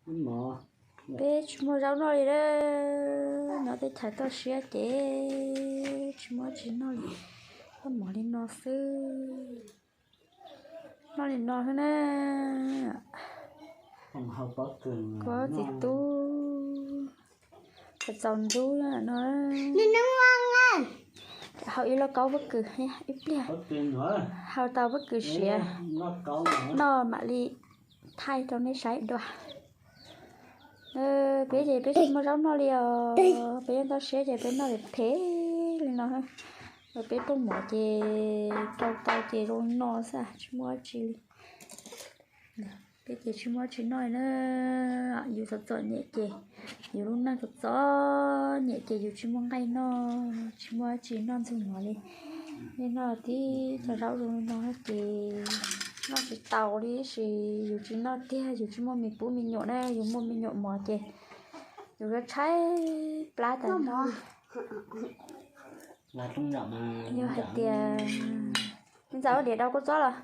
Peb tsis muaj zaub noj li a. Nyob teb chaws toj siab ces tsis muaj tsis noj li, noj mov li no xwb. Noj li no xwb na. Pob txiv tub, txaus ntxub no. Hau ib lauj kaub pob kws ib pliag, hau tau pob kws siav noj mam li thaij rau nej saib dua. Peb ces peb tsis muaj zaub noj li os, peb yeej toj siab ces peb noj phem phem li no. Peb rooj mov ces rau tau ces zoo no xwb, tsis muaj dab tsi li. Peb ces tsis muaj dab tsi noj li na. Yus txom txom nyem ces, yus lub neej txom txom nyem ces yus tsis muaj nqaij noj, tsis muaj dab tsi noj ntxuag mov li. Nej noj tib co zaub zoo li no ces noj tsis tau li, tab sis yus tsis noj tiag, yus tsis muaj me pub me nyuam na, yus muaj me nyuam mos ces yus yuav tshaib plab tas. Yog hais tias, me ntxawm ua diav rau kua txob los?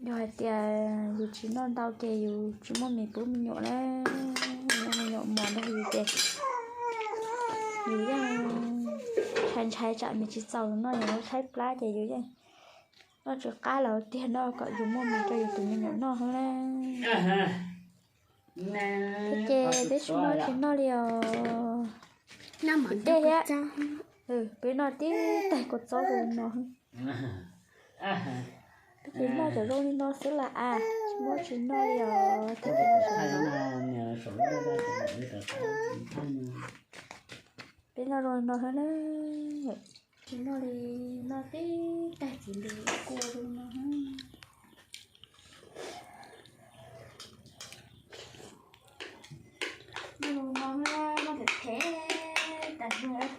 Yog hais tias yus tsis noj ntau ces yus tsis muaj me pub me nyuam na, yus muaj me nyuam mos nrog yus ces yus yeej ntshai ntshai tsam me tsis txaus noj, yus tshaib plab ces yus yeej noj tsis qab los tiag, noj kom yus muaj me rau yus tus me nyuam noj xwb na. Ces peb tsis muaj tsis noj li os. Dej thiab. Peb noj tib tais kua txob zoo no. Peb ces noj cov zoo li no xwb las as, tsis muaj tsis noj li os. Peb noj zoo li no xwb na. Tsis noj li, noj tib tais txiv lws kua zoo no. Noj zoo no, noj phem phem tas zog.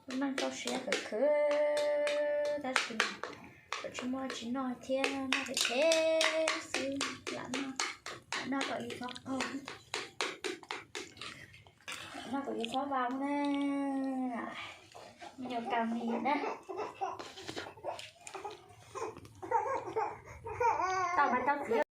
Lub neej txoj sia khwv khwv tab sis tseem tsis muaj tsis noj thiab, noj phem phem xwb, lam noj, lam noj kom yus txhob qaug, lam noj kom yus txhob vau na. Me nyuam kas mis na. Tau mas tau txiv.